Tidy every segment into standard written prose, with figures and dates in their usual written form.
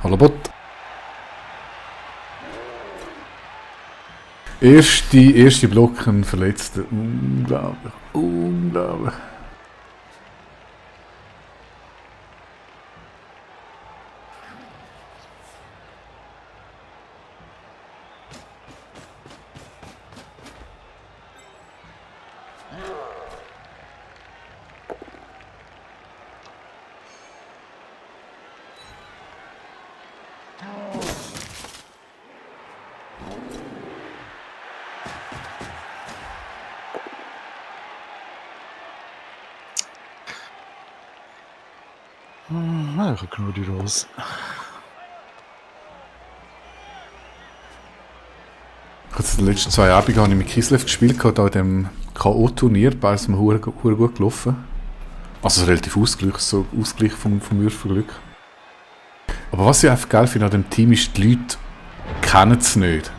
Hallo Bot. Erste Block, ein Verletzter. Unglaublich. Unglaublich. Nein, ich habe nur die Rose. Also die letzten 2 Abende habe ich mit Kislev gespielt, da in dem K.O.-Turnier, bei uns hure gut gelaufen. Also relativ Ausgleich vom Würfelglück. Aber was ich einfach geil finde an dem Team ist, die Leute kennen es nicht.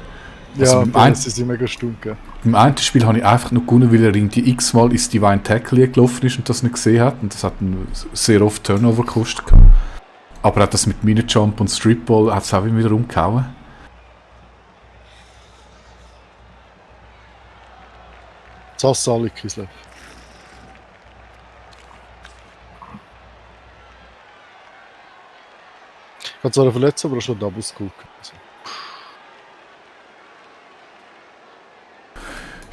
Also Ja, sie sind mega stunken. beim einen Spiel habe ich einfach nur gewonnen, weil er irgendwie x-mal ins Divine Tackle gelaufen ist und das nicht gesehen hat. Und das hat ihn sehr oft Turnover gekostet. Aber auch das mit Mini-Jump und Stripball hat es auch wieder umgehauen. Sassali Kislev. Ich habe zwar verletzt, aber schon Double Scoop.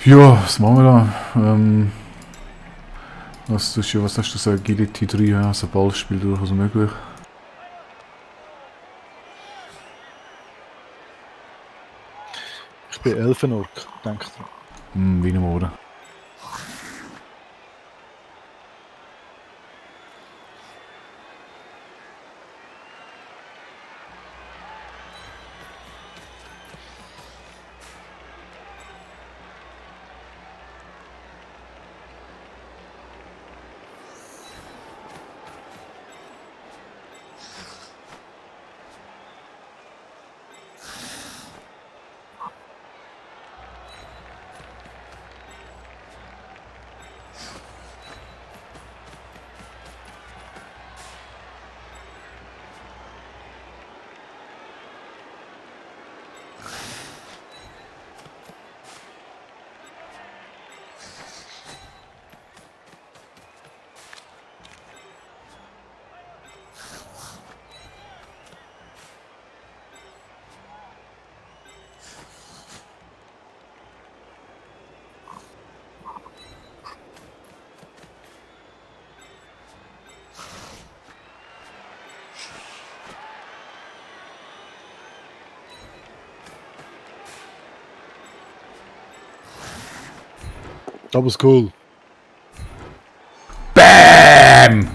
Ja, was machen wir da? Was hast du so? Agility 3, ja, also Ballspiel durchaus möglich. Ich bin Elfenork, denkt dran. Wie im Ohren. Double School. BAM!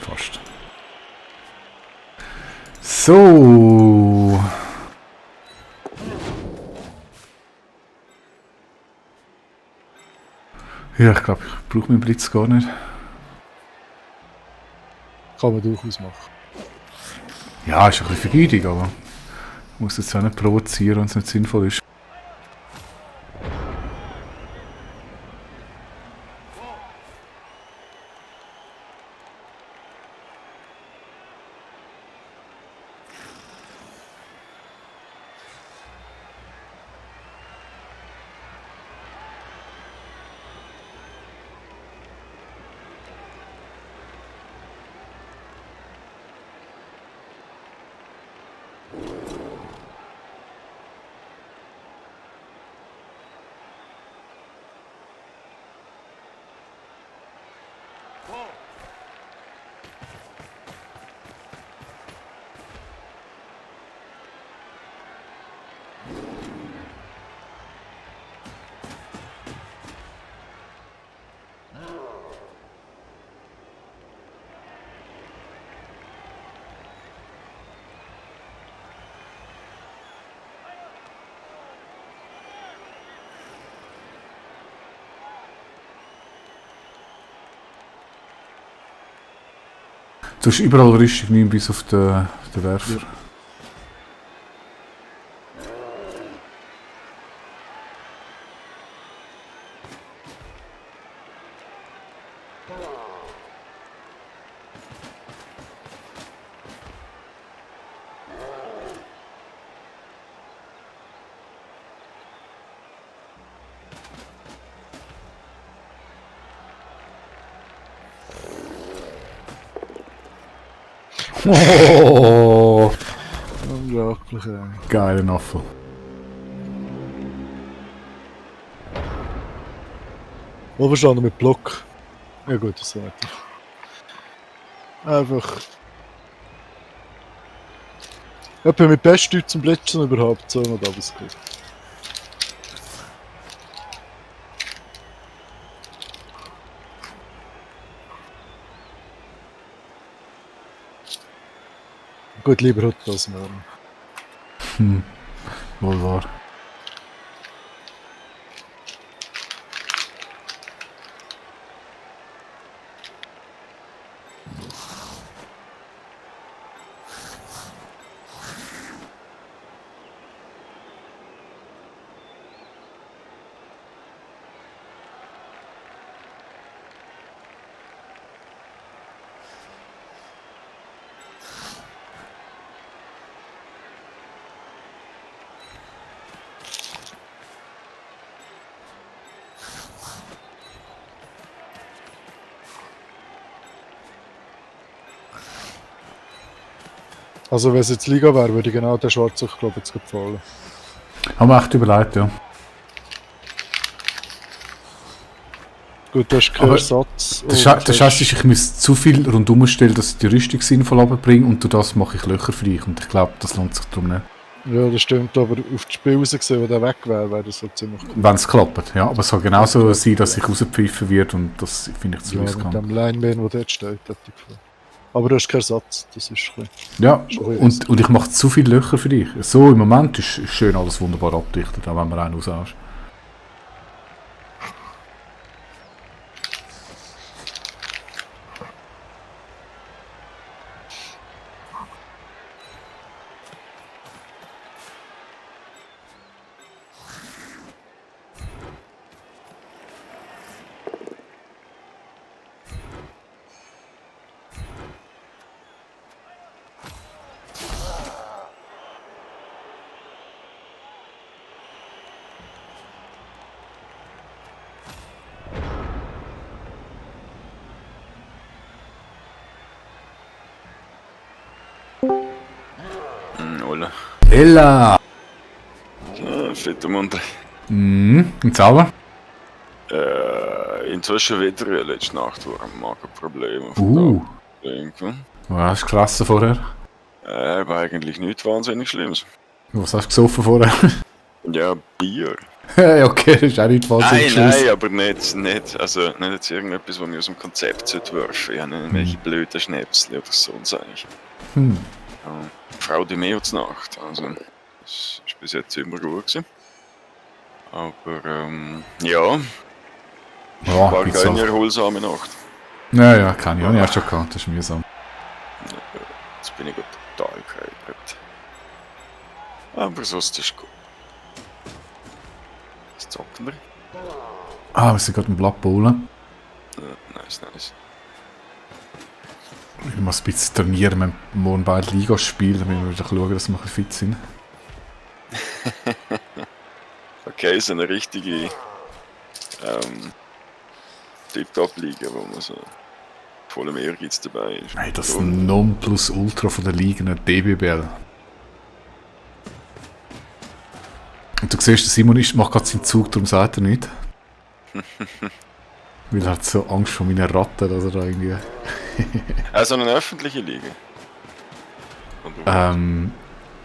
Fast. So. Ja, ich glaube, ich brauche meinen Blitz gar nicht. Kann man durchaus machen. Ja, ist ein bisschen vergeudig, aber ich muss jetzt auch nicht provozieren, wenn es nicht sinnvoll ist. Du hast überall Rüstung 9 bis auf den Werfer. Ja. Oh, Unglaublich, ey. geiler Apfel. Wohlverstanden mit Block. Ja gut, das ist relativ. Einfach. Etwa mit Bestdeutsch zum Blitzen überhaupt so und alles gut. Gut, lieber heute als morgen. Wohl wahr. Also wenn es jetzt Liga wäre, würde ich genau den Schwarzen, ich glaube, jetzt gefallen. Haben wir echt überlegt, ja. Gut, du hast keinen Aber Ersatz. Das heisst, ich muss zu viel rundum stellen, dass ich die Rüstung sinnvoll runterbringe und durch das mache ich Löcher für dich. Und ich glaube, das lohnt sich darum nicht. Ja, das stimmt, aber auf das Spiel raus gesehen, wo der weg wäre, wäre das so ziemlich cool. Wenn es klappt, ja. Aber es soll genauso sein, dass ich rausgepfiffen wird und das finde ich zu Ja, mit riskant. dem Lineman, der dort steht, hätte ich gefallen. Aber du hast keinen Ersatz, das ist ein bisschen... Ja, Schon und ich mache zu viele Löcher für dich. So im Moment ist schön alles wunderbar abdichtet, auch wenn man einen aushast. Hola. Ella! Fetter Mund. Und sauber? Inzwischen wieder, letzte Nacht war ein Magenproblem. Was hast du gelassen vorher? Aber eigentlich nichts wahnsinnig Schlimmes. Was hast du gesoffen vorher? Ja, Bier. Ja, okay, das ist auch nicht wahnsinnig Nein, aber nicht. Also nicht jetzt irgendetwas, was mir aus dem Konzept werfen. Ich habe nicht irgendwelche blöden Schnäpsel oder so und eigentlich. Frau die mehr als Nacht. Also, das ist bis jetzt immer gut gewesen. Aber, ja. Ja, War gibt's keine auch. erholsame Nacht. Ja, kann ich auch nicht. Hast du schon gehabt, das ist mühsam. Jetzt bin ich gut total gehypert. Aber sonst ist gut. Was zocken wir? Ah, wir sind gerade im Blatt bowlen. Nice. Ich muss ein bisschen trainieren, wenn wir morgen beide Liga spielen, damit wir wieder schauen, dass wir ein bisschen fit sind. Okay, so eine richtige Tip-Top-Liga, wo man so vollem Ehrgeiz dabei ist. Hey, das Nonplusultra von der Liga, eine DBBL. Und du siehst, der Simon macht gerade seinen Zug, darum sagt er nicht. Weil er hat so Angst vor meinen Ratten, dass er da irgendwie... Also eine öffentliche Liga? Oder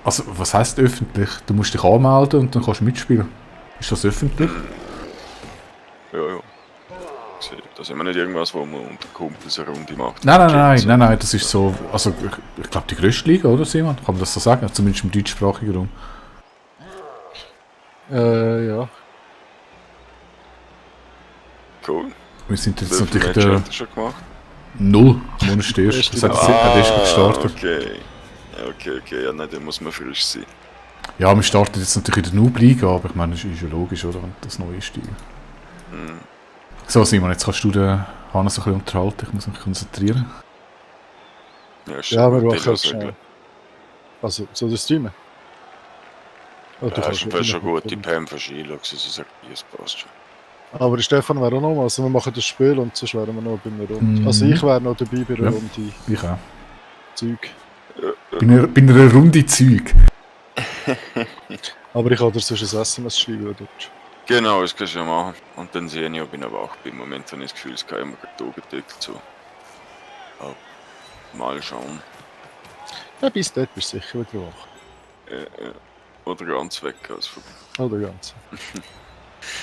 Also, was heisst öffentlich? Du musst dich anmelden und dann kannst du mitspielen. Ist das öffentlich? Ja. Das ist immer nicht irgendwas, wo man unter Kumpels eine Runde macht. Nein, das ist so... Also, ich glaube, die grösste Liga, oder Simon? Kann man das so sagen? Zumindest im deutschsprachigen Raum. Ja. Cool. Wir sind jetzt Wie viele natürlich Matches der... hat er schon gemacht? 0, wo er stehst. Das hat erst gestartet. Okay. Ja, nein, dann muss man frisch sein. Ja, wir starten jetzt natürlich in der Noob-Liga, aber ich meine, das ist ja logisch, oder? Wenn das neu ist. So, Simon, jetzt kannst du den habe so ein bisschen unterhalten, ich muss mich konzentrieren. Ja, ist Ja, schon wir gut, machen die jetzt schnell. Regeln. Also, soll ich streamen? Oh, Ja, ist ja schon gut, die reinkommen. PM verschieben, sie sagt, es passt schon. Aber der Stefan wäre auch noch mal. Also, wir machen das Spiel und sonst wären wir noch bei einer Runde. Also, ich wäre noch dabei bei einer Ja. Runde Ich auch. Zeug. Bei einer Runde Zeug. Aber ich kann dir sonst ein SMS schreiben, oder? Genau, das kannst du ja machen. Und dann sehe ich, ob ich noch wach bin. Im Moment habe ich das Gefühl, es kann immer die Augen gedeckt so. Aber mal schauen. Ja, bis dort bist du sicher wieder wach. Oder ganz weg. Also. Oder ganz.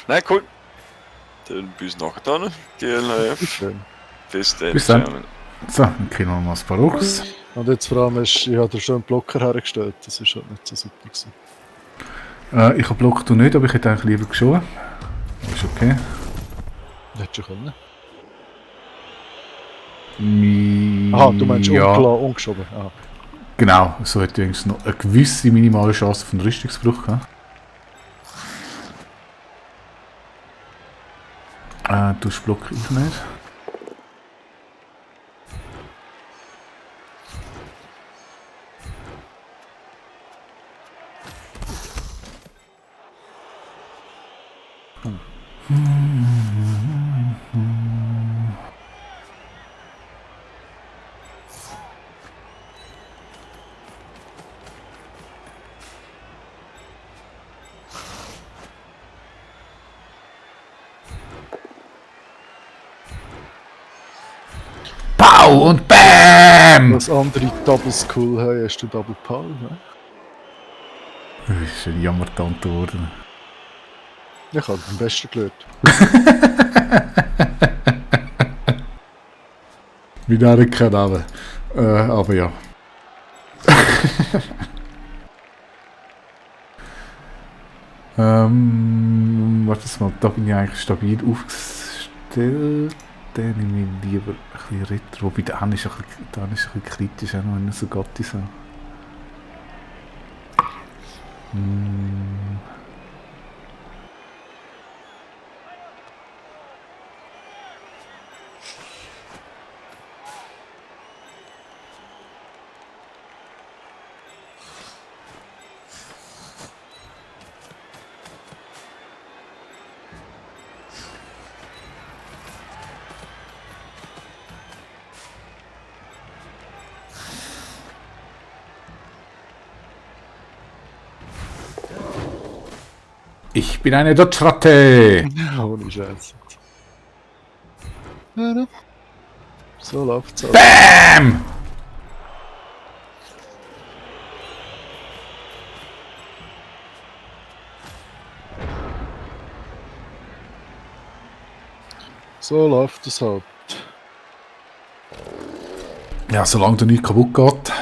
Nein, cool. Dann bis nachher dann. GLF. Schön. Bis dann. Bis dann. zusammen. So, dann kriegen wir mal ein paar Rocks. Und jetzt vor allem, ich habe dir schon einen Blocker hergestellt. Das ist halt nicht so super gewesen. Ich habe Block du nicht, aber ich hätte eigentlich lieber geschoben. Ist okay. Hättest du können. Mi Aha, du meinst ja, umgeschoben. Ah. genau. So hätte ich eigentlich noch eine gewisse minimale Chance auf einen Rüstungsbruch gehabt. Du Block ich nicht. Pow und BAM! Was andere Double School haben, hast du Double Power, ne? Das ist ein Jammertant geworden. Ich habe den besten gelernt. Wie der kein Name. Aber ja. Warte mal, da bin ich eigentlich stabil aufgestellt. Dann nehme ich lieber ein bisschen Ritter. Wobei der ist ein bisschen kritisch, auch noch, wenn er so Gott ist. Ich bin eine Dodge-Ratte! Ohne Scheiß. Ja, ne? So läuft's auch. BAM! So läuft es halt. Ja, solange da nichts kaputt geht.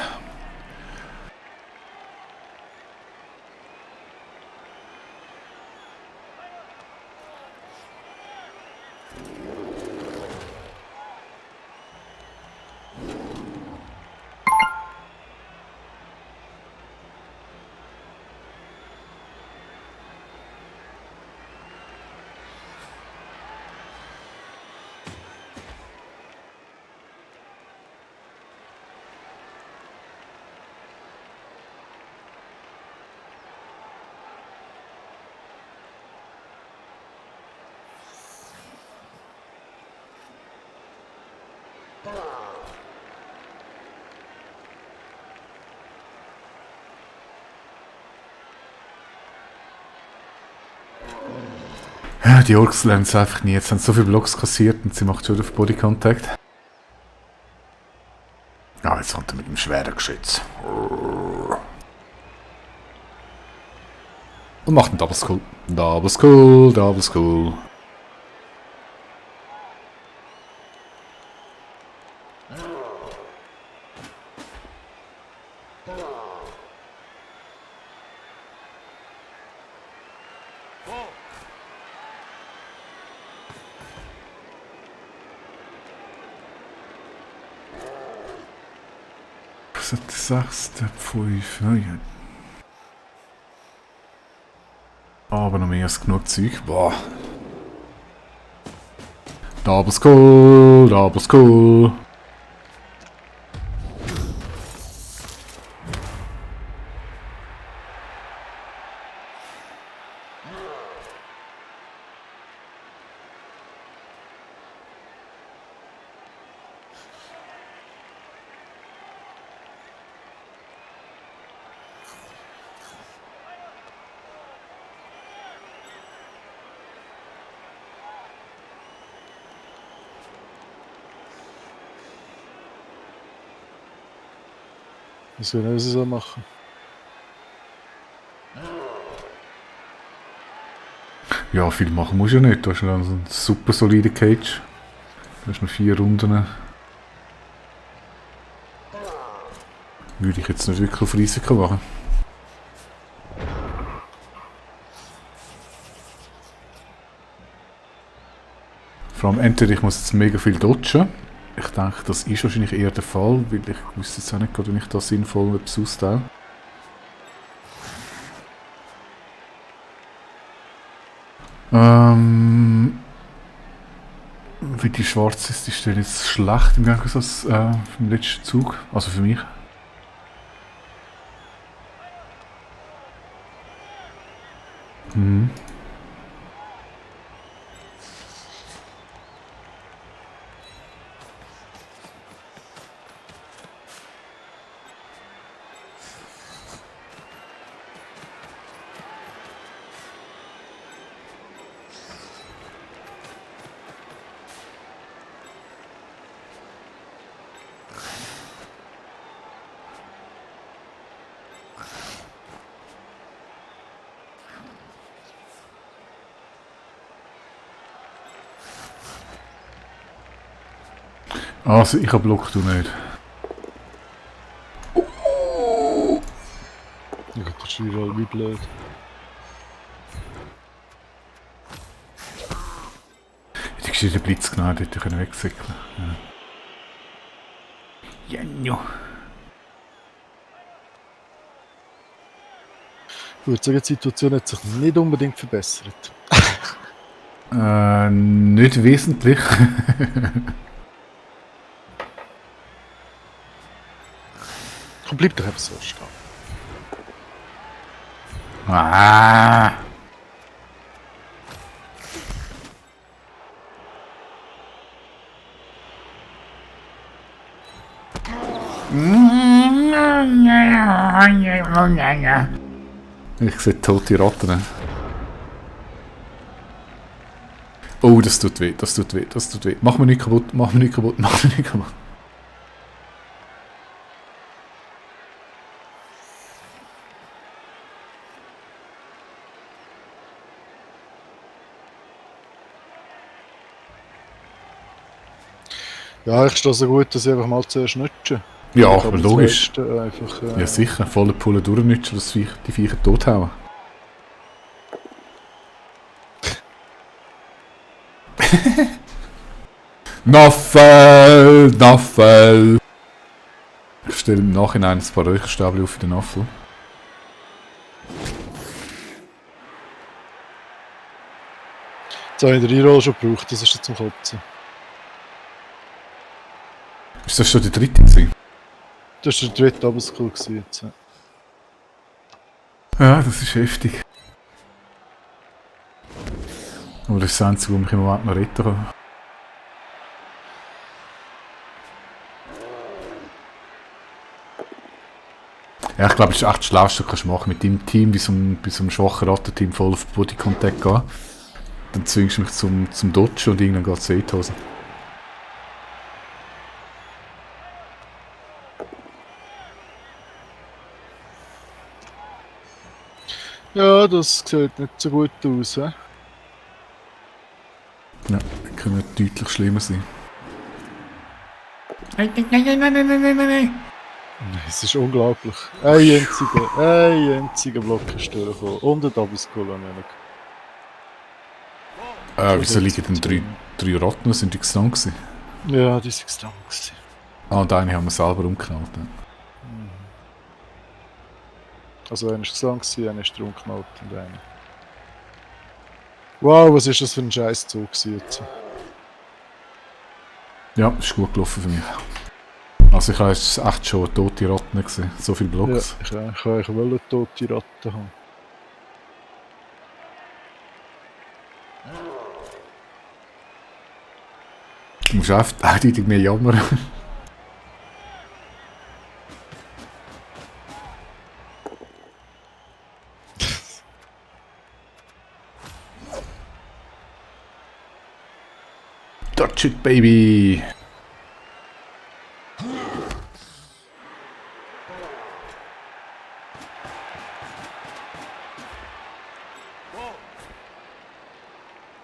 Ja, die Orks lernen es einfach nie. Jetzt haben sie so viele Blocks kassiert und sie macht schon auf Body Contact. Ja, jetzt kommt er mit dem schweren Geschütz. Und macht einen Double Skull. Double Skull, Double Skull. Was hat der 6, der 5? Oh, ja. Aber noch mehr als genug Zeug. Boah. Double Skull, Double Skull. Ich weiß nicht, was ich so machen. Ja, viel machen musst du ja nicht. Du hast noch so einen super soliden Cage. Du hast noch 4 Runden. Würde ich jetzt nicht wirklich auf Risiko machen. Vor allem entweder ich muss jetzt mega viel dodgen. Ich denke, das ist wahrscheinlich eher der Fall, weil ich wüsste jetzt auch nicht, wenn ich da sinnvoll etwas austeile. Wie die schwarze ist, die steht jetzt schlecht im Gegensatz vom letzten Zug. Also für mich. Mhm. Also ich habe Block, du nicht. Ja, das ist wieder wie blöd. Ich hätte den Blitz genommen, hätte ich wegsäckeln. Ja. Ja. Ich würde sagen, die Situation hat sich nicht unbedingt verbessert. Nicht wesentlich. Komm, bleib doch einfach so stehen. Ah. Ich sehe tote Ratten. Oh, das tut weh, das tut weh, das tut weh. Mach mir nicht kaputt, mach mir nicht kaputt, mach mir nicht kaputt. Ja, ich stehe so gut, dass ich einfach mal zuerst nutsche. Ja, aber logisch. Einfach, Ja sicher, volle Pulle durchnutschen, dass die Viecher tothauen. Naffel! Naffel! Ich stelle im Nachhinein ein paar Räucherstäbchen auf in den Naffel. Jetzt habe ich den Reroll schon gebraucht, das ist jetzt zum Kotzen. Ist das schon der dritte gewesen? Das war der dritte Double-Skull jetzt. Ja, das ist heftig. Aber das ist das Einzige, was mich im Moment noch retten kann. Ja, ich glaube, das ist echt das Schlauste, was du machen mit deinem Team, bei so einem schwachen Rattenteam voll auf Body Contact gehen. Dann zwingst du mich zum Dodgen und irgendwann geht es in die Hose. Ja, das sieht nicht so gut aus, hä? Ja, das könnte deutlich schlimmer sein. Nein, es ist unglaublich. Ein einziger Block ist durchgekommen. Und ein Double-Skull am Ende. Wieso liegen denn drei Ratten? Sind die gesandt gewesen? Ja, die sind gestankt gewesen. Ah, und eine haben wir selber umgeknallt. Ne? Also einer ist gesandt, einer ist umgeknallt und einer. Wow, was ist das für ein Scheißzug jetzt? Ja, ist gut gelaufen für mich. Also ich habe es echt schon eine tote Ratten gesehen. So viele Ja, Blocks. ich wollte eine tote Ratte haben. Du musst eindeutig mehr jammern. Touch it, baby!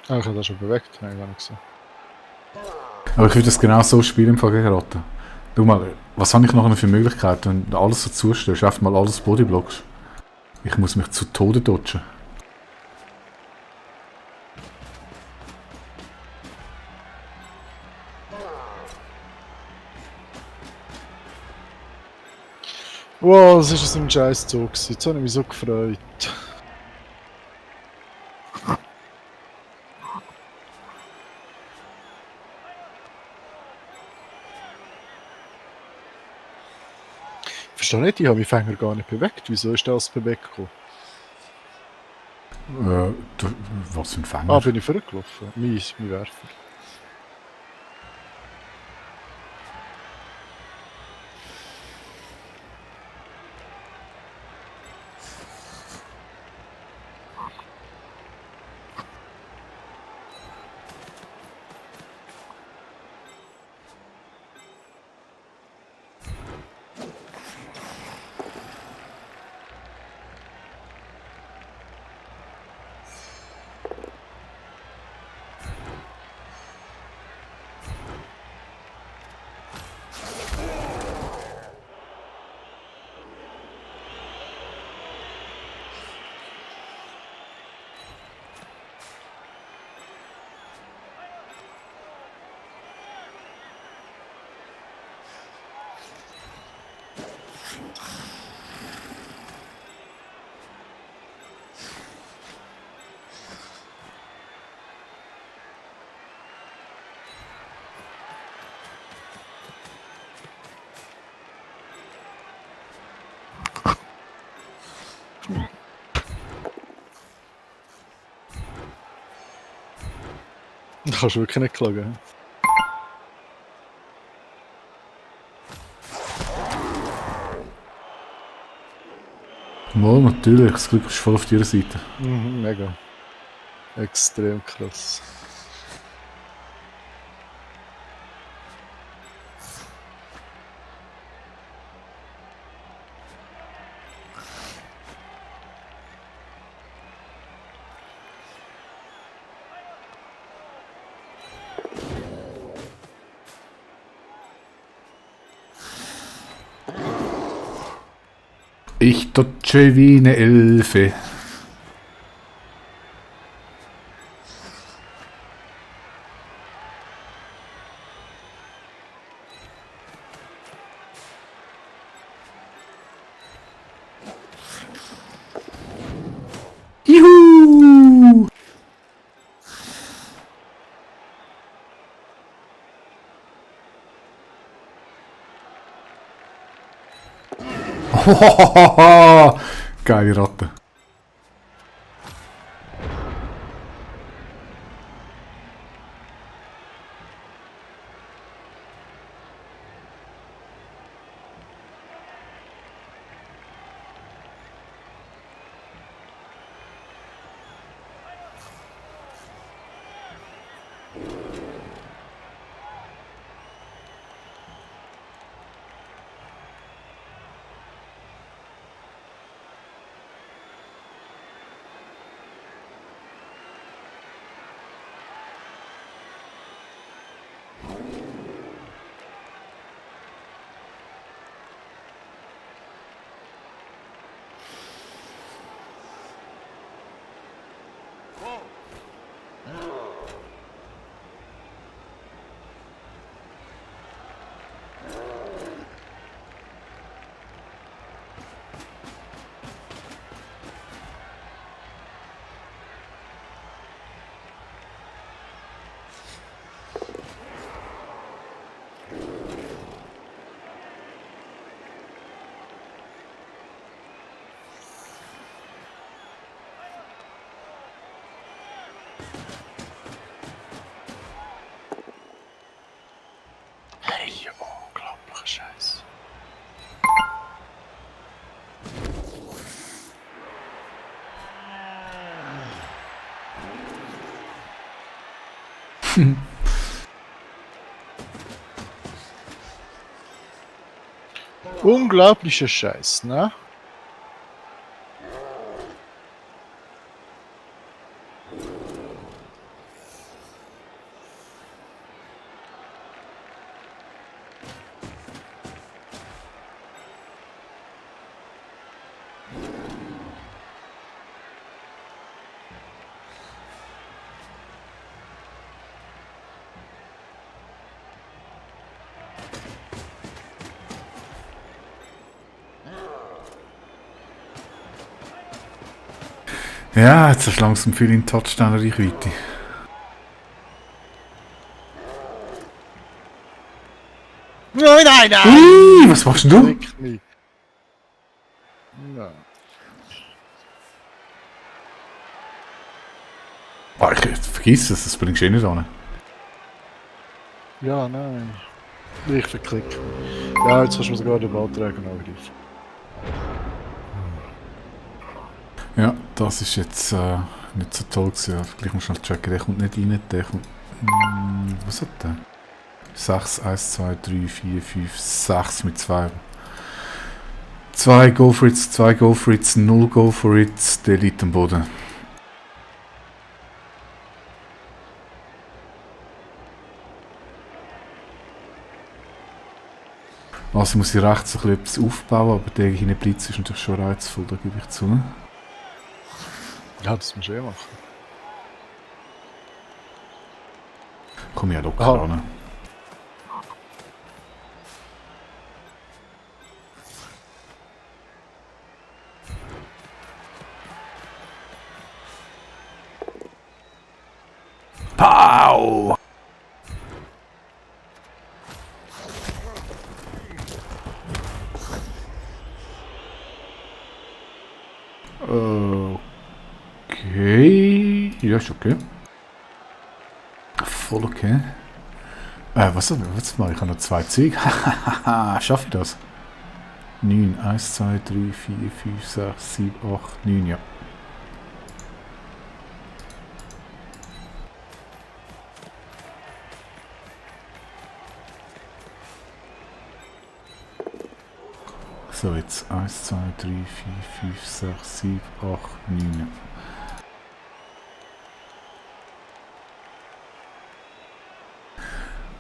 Ah, ich habe das schon bewegt, habe ich gar nicht gesehen. Aber ich würde das genau so spielen im Fall gegen Ratten. Schau mal, was habe ich noch für Möglichkeiten, wenn du alles so zustößt, einfach mal alles Bodyblockst. Ich muss mich zu Tode dodgen. Wow, das war ein scheiß Zug. Jetzt habe ich mich so gefreut. Ich verstehe nicht, ich habe meinen Fänger gar nicht bewegt. Wieso ist das bewegt gekommen? Was für ein Fänger? Ah, bin ich vorgelaufen? Mein Werfer. Da kannst du wirklich nicht klagen. Mal, natürlich, das Glück ist voll auf ihrer Seite. Mhm, mega. Extrem krass. Ich dodge wie eine Elfe. Juhu! Geile Ratte. Unglaublicher Scheiß, ne? Ja, jetzt hast du langsam viel in Touchdown-Reichweite. Nein, nein, nein! Ui, was machst denn du? Klick mich. Ja. Ah, ich vergiss es, das bringst du eh nicht an. Ja, nein. Ich verklicke. Ja, jetzt kannst du mir sogar den Ballträger angreifen. Ja, das ist jetzt nicht so toll gewesen. Gleich musst du noch checken, der kommt nicht rein, der kommt... was hat der? 6, 1, 2, 3, 4, 5, 6 mit 2. 2 Go for It, 2 Go for It, 0 Go for It, der liegt am Boden. Also muss ich rechts ein bisschen etwas aufbauen, aber der hinten Blitz ist natürlich schon reizvoll, da gebe ich zu. Ja, das musst du eh machen. Komm ja locker Aha. ran. Pow! Okay. Ja, ist okay. Voll okay. Was mache ich? Ich habe noch 2 Züge. Hahaha, schaffe ich das? 9, 1, 2, 3, 4, 5, 6, 7, 8, 9, ja. So, jetzt 1, 2, 3, 4, 5, 6, 7, 8, 9, ja.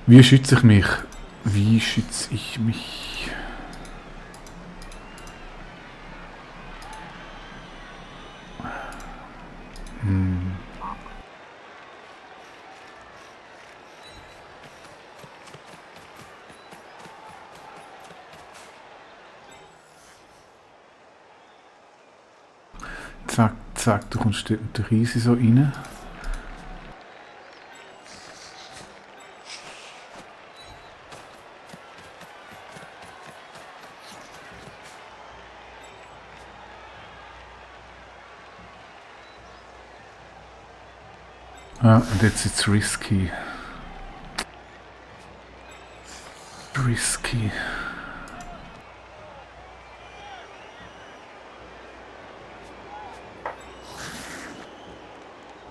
Wie schütze ich mich? Wie schütze ich mich? Zack, zack, du kommst dort natürlich easy so rein. Ja, und jetzt ist es risky. Risky.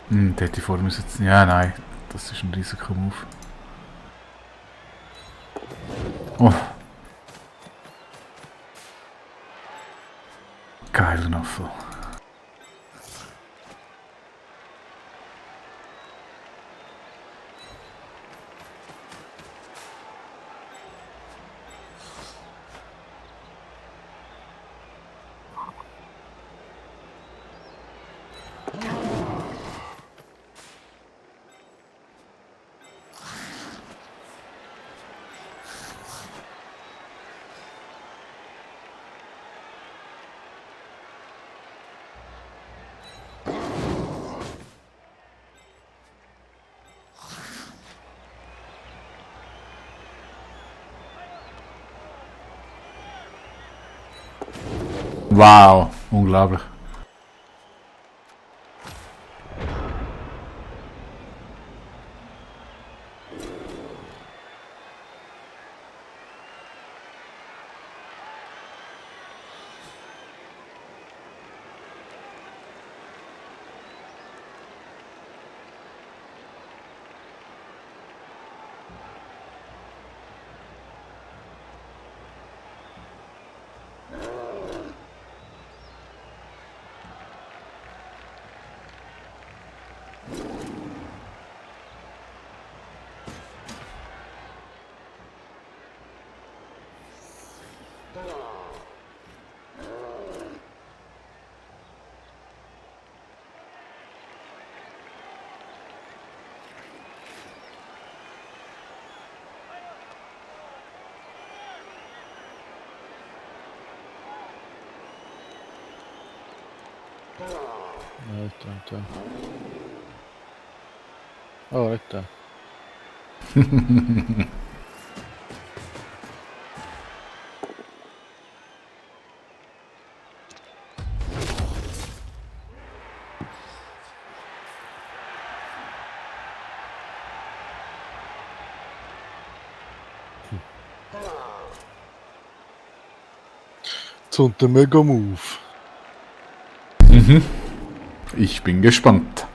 Der hätte ich vor mir jetzt. Ja, nein, das ist ein Risikomove. Oh. Geiler Apfel. Wow, unglaublich. Alter. Oh, Alter. Jetzt kommt der Mega-Move. Ich bin gespannt.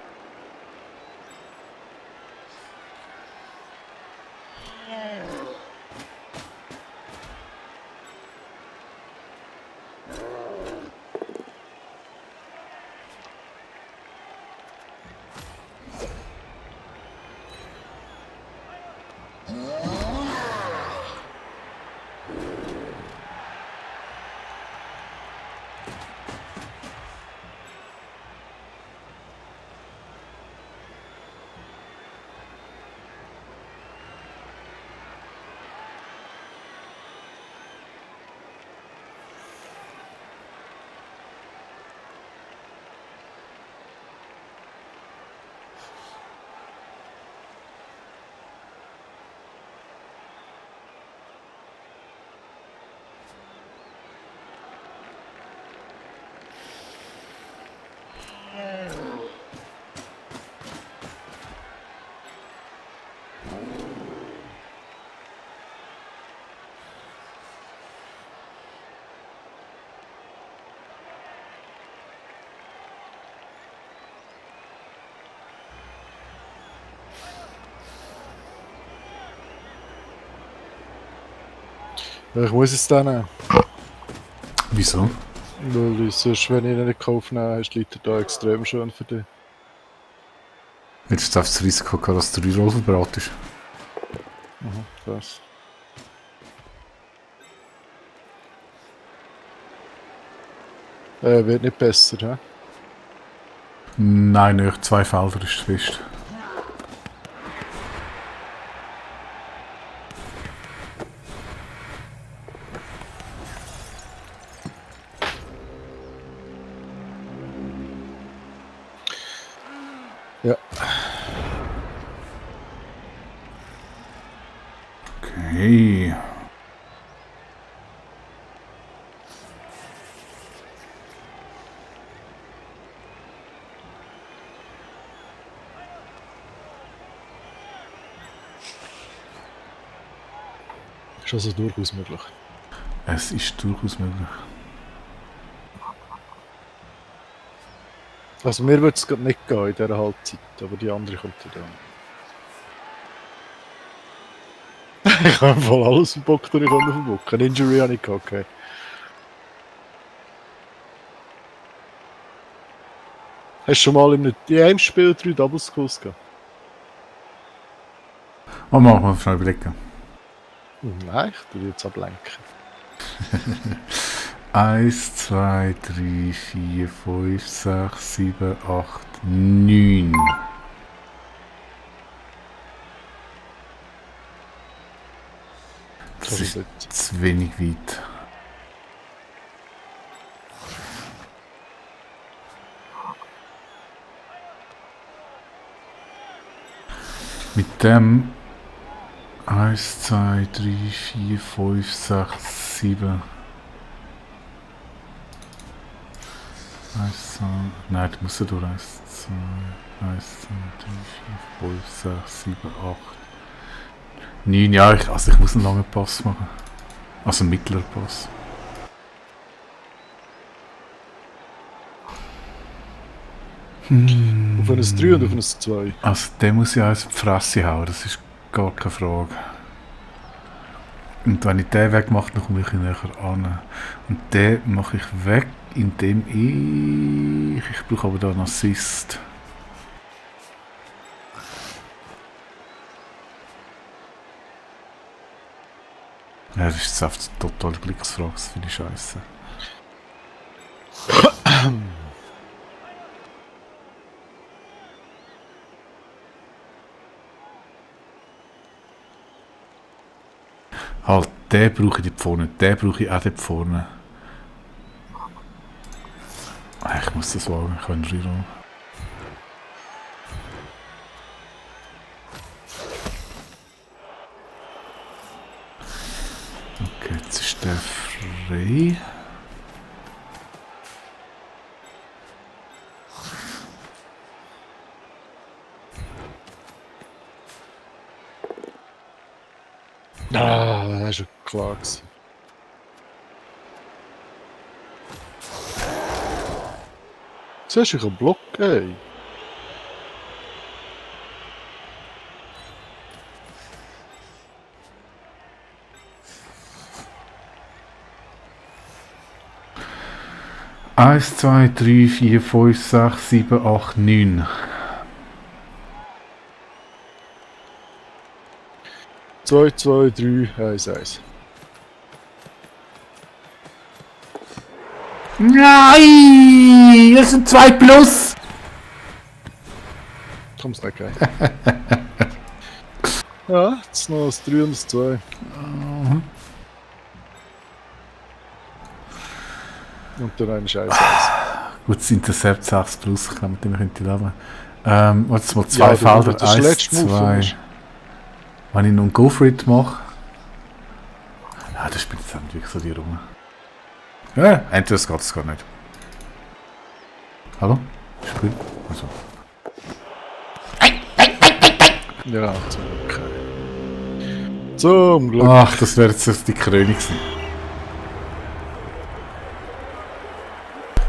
Ja, ich muss es dann nehmen. Wieso? Weil ich sonst, wenn ich ihn nicht aufnehmen ist, liegt er da extrem schön für dich. Jetzt darfst du das Risiko gehabt, dass der Reroll verbraten ist. Krass. Wird nicht besser, hä? Nein, nicht. 2 Felder ist fest. Ja. Okay. Ist also durchaus möglich. Es ist durchaus möglich. Also mir würde es gerade nicht gehen in dieser Halbzeit, aber die andere kommt ja dann. Ich habe voll alles verbockt, und ich konnte verbocken. Eine Injury habe ich gehabt, okay. Hast du schon mal in einem Spiel 3 Doubles gehabt? Oh, machen wir schnell überlegen. Nein, ich tue jetzt ablenken. 1, 2, 3, 4, 5, 6, 7, 8, 9. Das ist zu wenig weit. Mit dem 1, 2, 3, 4, 5, 6, 7. 1, 2, nein, das muss ja durch. 1, 2, 1, 2, 3, 4, 5, 6, 7, 8, 9. Ja, ich muss einen langen Pass machen. Also einen mittleren Pass. Auf ein 3 und auf ein 2. Also der muss ja ins Fresse hauen, das ist gar keine Frage. Und wenn ich den wegmache, dann komme ich näher an. Und den mache ich weg, indem ich brauche aber da einen Assist. Ja, das ist jetzt einfach total Glücksfrage, das finde ich scheiße. Halt, den brauche ich dort vorne, den brauche ich auch dort vorne. Ich Ich muss das wagen, ich kann reinrollen. Okay, jetzt ist der frei. Ah, das war schon klar gewesen. Zuerst einen Block, ey. Eins, zwei, drei, vier, fünf, sechs, sieben, acht, neun. 2, 2, 3, 1, 1. Nein! Das sind 2 plus! Komm's nicht rein. Ja, jetzt noch das 3 und das 2. Und dann ein Scheiß 1. Gut, das Intercept 6 plus, ich glaube, mit dem könnte ich leben. Jetzt mal 2 Ja, Felder. das 1, letzte Move 2. Wenn ich noch einen Go for it mache. Ja, das spielt jetzt nicht wirklich so die rum. Ja, entweder es gar nicht. Hallo? Spiel? Also. Ja, zum Glück. Zum Glück. Ach, das wäre jetzt die Krönung gewesen.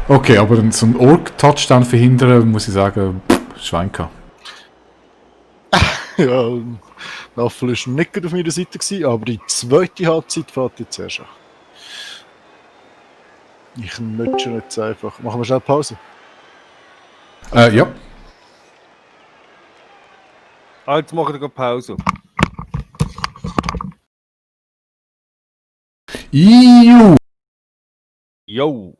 Okay, aber so einen Org-Touchdown verhindern, muss ich sagen, Schwein gehabt. Ja, Naffel war nicht auf meiner Seite, gewesen, aber die zweite Halbzeit fährt jetzt erst an. Ich nutze nicht so einfach. Machen wir schnell Pause. Ja. Jetzt machen wir Pause. Iu! Yo!